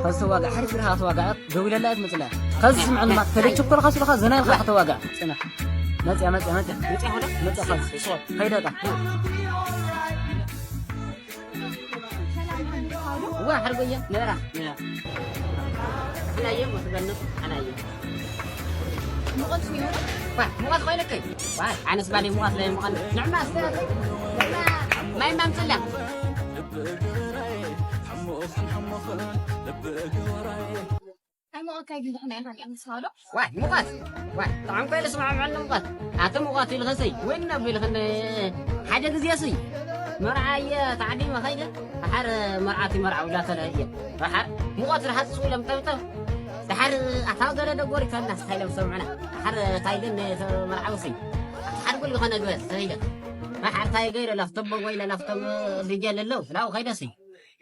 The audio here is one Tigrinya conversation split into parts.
ከዚ ተዋጋእ፣ ሓሪፍ ኢልካ ተዋጋእ፣ ደው ኢለላ እያ ትመፅእ እያ። ከዚ ስምዐኒ፣ ማ-፣ ከደይ ቸኮልካ ስልኻ ዘና ኢልካ ከተዋጋእ። ፅናሕ። መፅያ፣ መፅያ፣ መፅያ። መፅያ ኾነ? መፅያ፣ ከዚ። ከይደ እታ። እዋ፣ ሓርጎየ፣ ነራ፣ ነራ። ኣናየ፣ ሞት ገነት፣ ኣናየ። ሙቐት እዩ። ዋ፣ ሙቐት ኮይነከይ። ዋ፣ ኣነስ ባለይ ሙቐት ለይ ሙቐት። ንዕማ፣ እስተ፣ ንዕማ፣ ማይ ማምፅላ። ኣይሞቐካይ ግን ድሕና ኢኻ ዲኣ ምስ በሎ? ዋይ፣ ሙቐት! ዋይ፣ ጥዑም ኮይኑ ስማዕምዐኒ ሙቐት። ኣቲ ሙቐት ኢልኽሲ፣ ወይን ነብ ኢልኽኒ ሓደ ግዜ ሲ። መርዓ እየ ተዓዲመ ኸይደ፣ ደሓር መርዓቲ መርዓዊ ዳተለ እየ። ደሓር ሙቐት ደሓር ስኢሎም ጠብጠብ። ደሓር ኣታ ገለ ደጎሪካና፣ እንታይ ኢሎም ሰምዑና። ደሓር እንታይ ኢለን መርዓዊ ሲ። ኣቲ ሓድጉል ዝኾነ ግበር፣ ሰይደ። ደሓር እንታይ ገይረ ላፍቶም በጎ ኢለ ላፍቶም ሪጀል ኣለዉ፣ ስላው ኸይደ ሲ።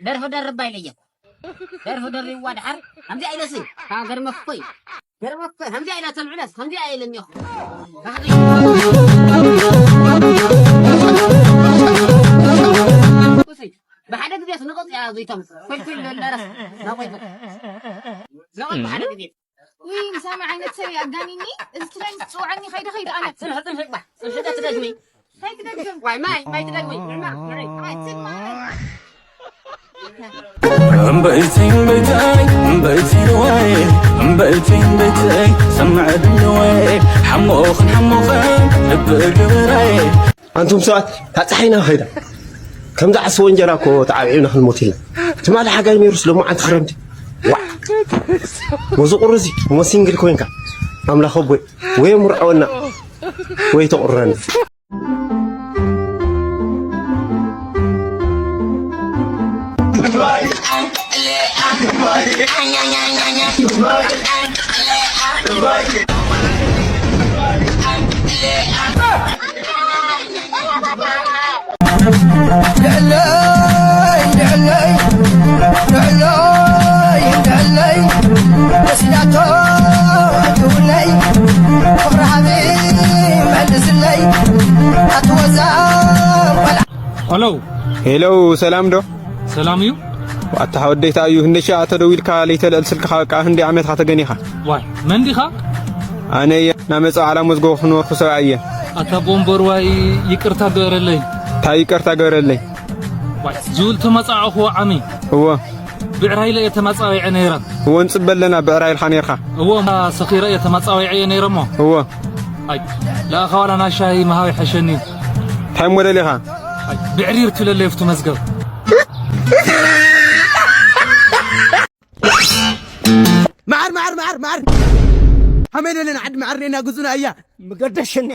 ደርፊ ደርባ ኢለየ። ደርፊ ደርብዋ ደሓር ከምዚኣ ኢለሲ። ካ ገርመክ እኮ እዩ። ገርመክ እኮ ከምዚኣ ኢላ ተልዕለስ፣ ከምዚኣ ኢለኒ እኮ። ብሓደ ግዜ ንቕጽ እያ ዘይቶም። ኮልኩል ለለረስ። ናቆይ። ናቆይ ብሓደ ግዜ። ውይ፣ ምሳሚ ዓይነት ሰብ እዩ ኣጋኒኒ። እዚ ትረን ዝፅውዓኒ ከይደ ከይደ ኣነ። ጽንሒ፣ ጽንሒ፣ ባ፣ ጽንሒ፣ ዳ ትደግሚ። እንታይ ትደግም? ዋይ፣ ማይ፣ ማይ ትደግሚ። ንዕማ፣ ንዕይ። ኣይ፣ ጽን ማለት። እምበይተይ፣ እምበይተይ፣ እምበይተይ፣ ወይ፣ እምበይተይ፣ እምበይተይ፣ ሰምዐ ድለወይ፣ ሓሞኽን፣ ሓሞኽን፣ ልቢ ግብረይ። ኣንቱም ሰባት፣ እታ ጸሓይና ኸይዳ። ከምዚ ዓስቦ እንጀራ እኮ ተዓብዒብና ክንሞት ኢልና። ትማሊ ሓጋይ ነይሩስ ሎማዓንቲ ክረምቲ። ዋዕ! በዚ ቁሪ እዚ እሞ ሲንግል ኮይንካ፣ ኣምላኽ ኣቦይ፣ ወይ ምርዐወና፣ ወይ ተቑርረኒ። ድሕለይ፣ ድሕለይ፣ ድሕለይ፣ ድሕለይ፣ ወሲዳቶ ትብለይ፣ ፍቕሪ ሃቢ መልስለይ፣ ኣትወዛም ቆልዓ። ሄሎ። ሄሎ፣ ሰላም ዶ? ሰላም እዩ። ኣታ ወደይ፣ እንታይ እዩ? ክንደይ ሻዕ ተደዊልካ ለይተልዕል ስልክኻ፣ በቃ ክንደይ ዓመትካ ተገኒኻ? ዋይ፣ መን ዲኻ? ኣነ እየ። ናመጻ ዓላ መዝገቡ ክንወርኩ ሰብኣይ እየ። ኣታ ቦምበር፣ ዋይ፣ ይቅርታ ግበረለይ። እንታይ ይቅርታ ግበረለይ? ዋይ፣ ዝብል ተመጻዕኹዎ ዓሚ። እወ። ብዕራይ ኢለ እየ ተመጻዊዐ ነይረ። እወ፣ ንጽበ ኣለና፣ ብዕራይ ኢልካ ነይርካ። እወ፣ ሰኺረ እየ ተመጻዊዐ እየ ነይረ እሞ። እወ። ኣይ፣ ለኣኻ ዋላ ናይ ሻሂ ምሃብ ይሐሸኒ። እንታይ እሞ ደሊኻ? ኣይ፣ ብዕሪር ትብለለይ ኣብቲ መዝገብ። መዓር፣ መዓር፣ መዓር፣ መዓር። ከመይ ደለና ዓዲ መዓር ኔና ግዙና እያ። ምገደሸኒ።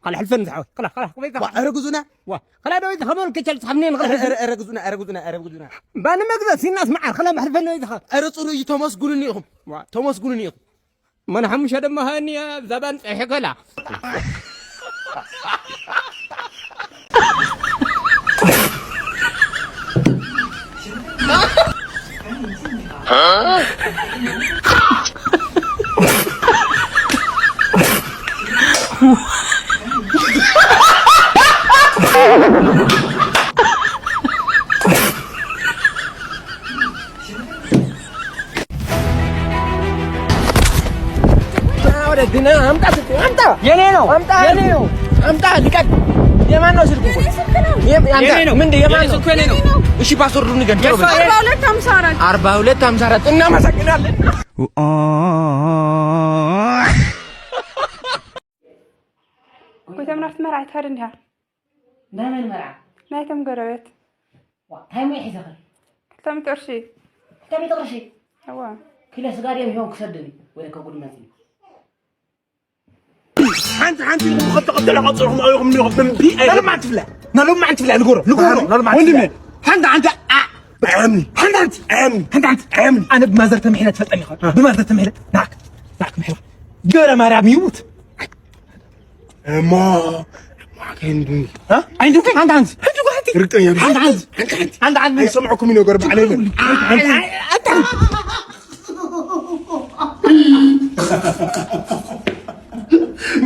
ኸላ ሕልፈኒ ዝሓወይ። ኸላ፣ ኸላ፣ ከመይ ዋ፣ ኸላ? ኧረ ግዙና። ዋ፣ ኸላ ደወይ ዝኸመል ከቸል ዝሓምኔን ኸላ ኧረ፣ ኧረ፣ ኧረ ግዙና፣ ኧረ ግዙና፣ ኧረ ግዙና። ባን መግዛት ሲናስ መዓር፣ ኸላ ሕልፈኒ ወይ ዝኸ-? ኧረ ጽሩ እዩ፣ ተመስጉኑኒ ኢኹም። ዋ። ተመስጉኑኒ ኢኹም። መን ሓሙሻ ደማ ሃኒ እያ፣ ዛባን ጸሒከላ። ወደ ድና አምጣ፣ ስልክ አምጣ። የኔ ነው። አምጣ። የኔ ነው። አምጣ፣ ልቀቅ። የማን ነው ስልኩ? የኔ ስልክ ነው። የም-፣ አምጣ። የኔ ነው። ምንድን የማን የኔ ነው? ስልኩ የኔ ነው። እሺ፣ ፓስወርዱን ንገረኝ። የእሷ ቶሎ በል። አርባ ሁለት ሃምሳ አራት። አርባ ሁለት ሃምሳ አራት። እናመሰግናለን። ጎይታ ምናፍት መርዓት ሃደ እንዲሃ። ናይ መን መርዓ? ናይቶም ጎረቤት። ዋ፣ እንታይ እሞ ሒዘኸ? ክልተ ሚእቲ ቅርሺ። ክልተ ሚእቲ ቅርሺ? እዋ። ኪሎ ስጋ ድዮም ሂቦም ክሰዱኒ? ወይለከ ጉድ መፂኡ። ሓንቲ ሓንቲ ኢልኩም ክልተ ክልተ ቀፅልኩም ኣውኹም እንዲኹም እምቢ ኣይብል። ናሎም ማዓንቲ ብላ። ናሎም ማዓንቲ ብላ፣ ንገሮ፣ ንገሮ። ናሎም ማዓንቲ ወንድሜ፣ ብላ። ሓንቲ ሓንቲ ኣ-፣ ብዕምኒ። ሓንቲ ሓንቲ፣ ዕምኒ። ሓንቲ ሓንቲ፣ ዕምኒ። ኣነ ብማዘር ተምሒለ ትፈልጠኒ ኢኻ። እ። ብማዘር ተምሒለ፣ ናክ፣ ናክ ምሒለ። ገረ ማርያም ይሙት። እሞ፣ እሞ፣ ከይንዱ። እ? ኣይንዱ፣ ሓንቲ ሓንቲ። ሓንቲ ሓንቲ። ርግጠኛ ነኝ። ሓንቲ ሓንቲ። ሓንቲ ሓንቲ። ሓንቲ ሓንቲ። ኣይሰምዐኩም እዩ ነገር ባዕለይ። ሓንቲ ሓንቲ። ሓንቲ ሓንቲ።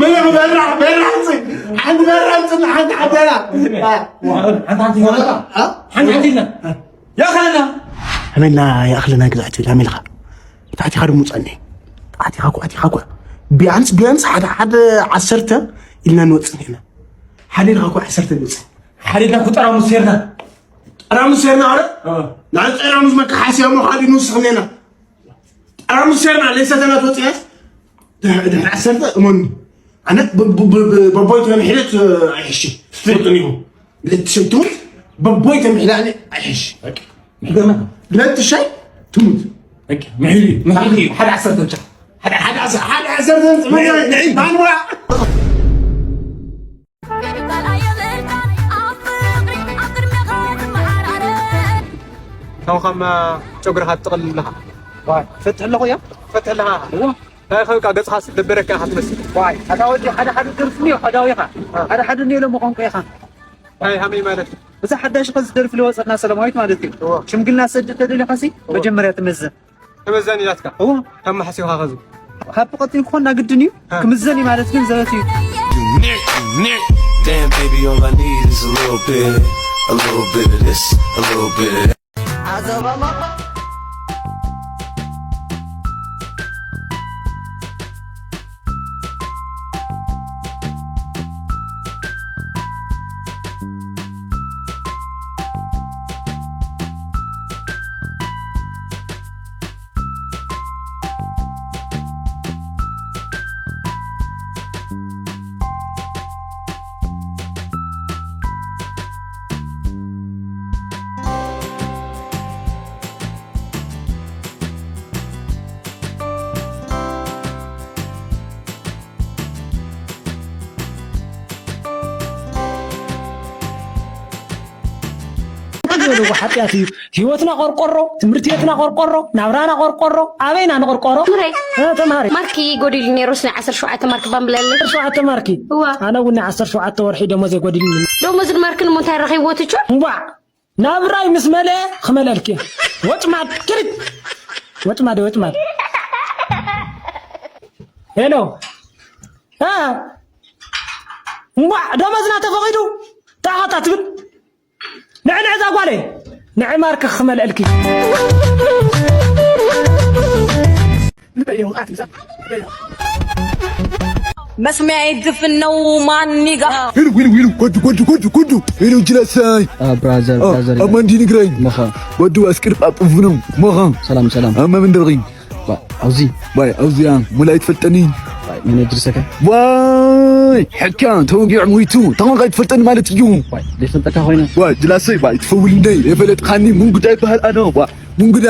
መን በራሕ፣ በራሕ፣ ሓንቲ በራሕ፣ ሓንቲ ሓንቲ። ሓንቲ ሓንቲ። እ? ሓንቲ ሓንቲ። ያኸና። መና ይኣኽለና ግዛዕ ትብል ኣሜልካ። ታሕቲኻ ድምውፃኒ። ታሕቲኻ እኮ ኣቲኻ እኮ ቢያንስ ቢያንስ ሓደ ሓደ ዓሰርተ ኢልና ንወፅእ ኢና። ሓደ ኢልካ እኮ ዓሰርተ ንወፅእ። ሓደ ኢልካ እኮ ጠራሙስ ሴርና። ጠራሙስ ሴርና ኣረ? ንዓይ ጠራሙስ መካሓስያ እሞ ካልእ ንውስኽ እኒአና። ጠራሙስ ሴርና ለይሰተና ትወፅእናስ ድሕሪ ዓሰርተ እመኑ። ኣነ በቦይ ተምሒለት ኣይሕሽ ትፈልጥን ኢኹም። ለትሸይትሙት በቦይ ተምሒለ ኣነ ኣይሕሽ። ለትሻይ ትሙት። ምሕሉ ምሕሉ ሓደ ዓሰርተ ብቻ። ሓደ ዓሰርተ ንዒ። ታውኻማ ጨጉርኻ ትጥቕልል ኣለኻ። ዋይ፣ ፈትሕ ኣለኹ እያ። ፈትሕ ኣለኻ። እዎ። እንታይ ኸብካ ገጽኻስ ደበረካ ኢኻ ትመስል። ዋይ፣ ኣታ ወዲ ሓደ ሓደ ደርፊ እኒኦ፣ ሓዳዊ ኢኻ። ሓደ ሓደ እኒኦ ኢሎም ቋንቋ ኢኻ። እንታይ ሃመይ ማለት? እዛ ሓዳሽ ኸዚ ደርፊ ልወጸትና ሰላማዊት ማለት እዩ። እዎ። ሽምግልና ሰድ ተደሊኻሲ እዎ። መጀመርያ ትመዘን። ተመዛኒ ናትካ። እዎ። ካብ መሓሲኻ ኸዚ። ካብ ብቐጥታ ክኾን ግድን እዩ። እ። ክምዘን እዩ ማለት ግን ዘበት እዩ። Nick, Nick. Damn, baby, all I need is a little bit, a little bit of this, a little bit of that. ዝበልዎ ሓጢኣት እዩ። ህይወትና ቆርቆሮ፣ ትምህርቲ ቤትና ቆርቆሮ፣ ናብራና ቆርቆሮ፣ ኣበይና ንቆርቆሮ? ምረይ። እ፣ ተምሃሪ። ማርኪ ጎዲሉ ነይሩ፣ ናይ ዓሰርተ ሸውዓተ ማርኪ ባምብለለይ። ዓሰርተ ሸውዓተ ማርኪ? እዋ። ኣነ እውን ናይ ዓሰርተ ሸውዓተ ወርሒ ደሞዘይ ጎዲሉኒ። ደሞዝን ማርክን እሞ እንታይ ረኺብዎ ትቹ? እምቧዕ። ናብራይ ምስ መልአ ክመልአልኪ እየ። ወጭማድ፣ ክሪት። ወጭማድ፣ ወጭማድ። ሄሎ። እ፣ እምቧዕ፣ ደሞዝና ተፈቒዱ። ታኻታ ትብል። ንዕ ንዕ እዛ ጓለይ፣ ንዕ ማርክ ክመልአልኪ። መስመያ ይድፍነው ማኒጋ። ዊሉ፣ ዊሉ፣ ዊሉ፣ ጎዱ፣ ጎዱ፣ ጎዱ፣ ጎዱ። ዊሉ ጅላሳይ። አ፣ ብራዘር፣ አ፣ ብራዘር። ኣማንዲ ንግራይ። መኻ። ወዱ ኣስቅር ጳጥፉ ነው። መኻ። ሰላም፣ ሰላም። ኣማ ምን ደርጊ። ባ፣ ኣውዚ። ባይ፣ ኣውዚ፣ አ፣ ሙላይ ትፈልጠኒ። ባይ፣ ምን እድርሰከ? ዋይ፣ ሕካ፣ ተወጊዕ ሙይቱ። ተወጋይ ትፈልጠኒ ማለት እዩ። ባይ፣ ዘይፈልጠካ ኮይነ። ዋይ፣ ጅላሰይ፣ ባይ፣ ትፈውል እንደይ። የፈለጥካኒ፣ ምን ጉዳይ ይበሃል ኣነ። ዋ፣ ምን ጉዳ?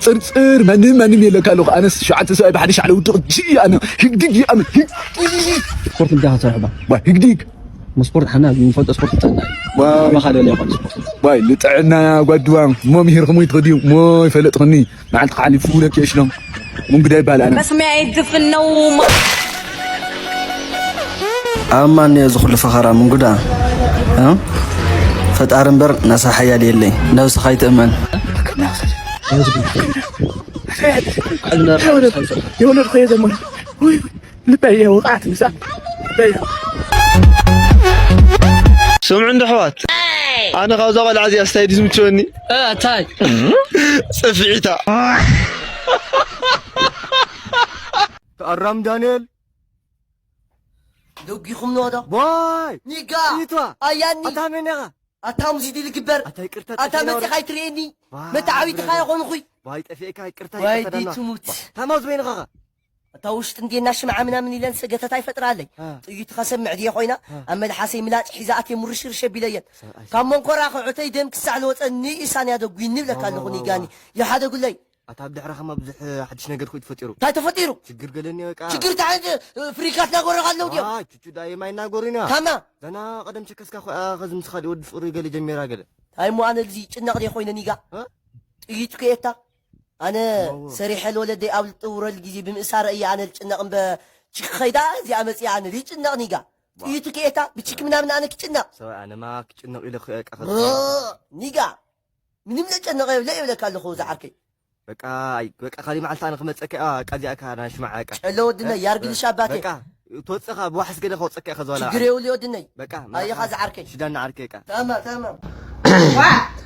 ጽርጽር፣ ማንም፣ ማንም የለካ ኣለኹ። ኣነስ ሸዓተ ሰብኣይ ብሓደ ሻዕለ ውድቕ ጂ ኣነ። ህግዲግ ኣነ። ህግ-፣ ስፖርት እንታይ ክትሰርሕ ባ? ባይ፣ ህግዲግ። ስፖርት ሓና፣ ዝፈልጦ ስፖርት ጥዕና እዩ። ዋይ። መኻደል ይኾን ስፖርት። ዋይ፣ ልጥዕና ጓድዋ፣ ሞ ምሂርኩሞ ይትኸድዩ፣ ሞ ይፈለጥኽኒ። መዓልቲ ክሓሊፉ ለኪ እሽሎም። ምን ጉዳይ ይበሃል ኣነ። መስመያ ይድፍነው ማ-፣ ኣብ ማን እዩ እዚ ኩሉ ፈኸራ ምን ጉዳ? እ? ፈጣሪ እምበር ናሳ ሓያል የለይ። ነብስኻ ኣይትእመን። የሆነ እኮ የዘመረ። ውይ፣ ውይ። ልበይ ውቃዕት ምሳ ልበይ። ስምዑ እንዶ ኣሕዋት፣ ኣነ ካብዛ ቆልዓ እዚኣ ስታይ ድዩ ዝምችወኒ? እ፣ እንታይ? ጽፍዒታ። ኣራም ዳንኤል። ደጊኹም ኖዶ? ዋይ! ኒጋ! ጽይቷ! ኣያኒ! ኣታ መን ኢኻ? ኣታ ሙዚ ድል ግበር! ኣታ ይቅርታ ኣታ ጠፊእና መጺኻ ወረ-፣ ኣይትርእየኒ! ዋይ! መተዓቢትኻ ኣይኾንኹይ! ዋይ፣ ጠፊእካ ይቅርታ ዋይ ይቅርታ ዳና። ዲትሙት! ታማው ዝበይንኻ ኸ? እታ ውሽጢ እንዴና ሽምዓ ምናምን ኢለን ሰገተት ኣይፈጥራለይ። አ። ጥይት ኸሰምዕ ድየ ኮይና፣ አ። ኣብ መልሓሰይ ምላጭ ሒዛ ኣትየ ሙርሽርሽ ኣቢለየን። ሰብኣይ፣ ካብ ሰብኣይ። መንኮራ ክዑተይ ደም ክሳዕ ዝወፀኒ ኢሳን ያደጉኒ ይብለካ ዋ፣ ኣለኹ ዋ፣ ዋ፣ ኒጋኒ። ዋ። ይሓደጉለይ። ኣታ ኣብ ድሕረኻ ማ ብዙሕ ሓድሽ ነገር እኮ እዩ ተፈጢሩ። እንታይ ተፈጢሩ? ችግር ገለኒ በቃ። ችግር እንታይ ዓይነት፣ እ፣ ፍሪካት ናጎረኻ ኣለዉ ድዮም? ዋ፣ ቹቹ ዳይማ ይናገሩና። ታማ። ዘና ቀደም ቸከስካ ኮ፣ አ፣ ኸዚ ምስ ካልእ ወዲ ፍቅሪ ገለ ጀሚራ ገለ። እንታይ እሞ ኣነ እዚ ጭነቕ ድየ ኮይነ ኒጋ? እ? ጥይት ከየታ? ኣነ እወ። ሰሪሐ ልወለደይ ኣብ ልጥውረል ግዜ ብምእሳረ እየ ኣነ ልጭነቕ እምበ ችክ ኸይዳ እዚኣ መጺኣ ኣነ ልጭነቕ ኒጋ። ዋ። ጥይት ከየታ? ብችክ ምናምን ኣነ ክጭነቕ? ሰብኣይ ኣነማ ክጭነቕ ኢለ ክእቃ ኸ-፣ ኒጋ። ምንም ለጨነቐ የብለ የብለካ ኣለኹ ዝዓርከይ። በቃ፣ ኣይ፣ በቃ፣ ካሊእ መዓልቲ ኣነ ክመጸካ እየ፣ በቃ፣ እዚኣ እካ ናይ ሽማዕ፣ በቃ። ጨለ ወድነ፣ እ? ያርግልሽ ኣባቴ። በቃ፣ ትወጽእ እኻ፣ ብዋሕስ ገለ ከውጸካ እየ፣ ከዚ በኋላ። ችግር የብሉ ወድነይ። በቃ፣ ኣየኻ መርሓባ። ዝዓርከይ። ሽዳና ዓርከይ፣ በቃ። ታማ፣ ታማ። ዋ!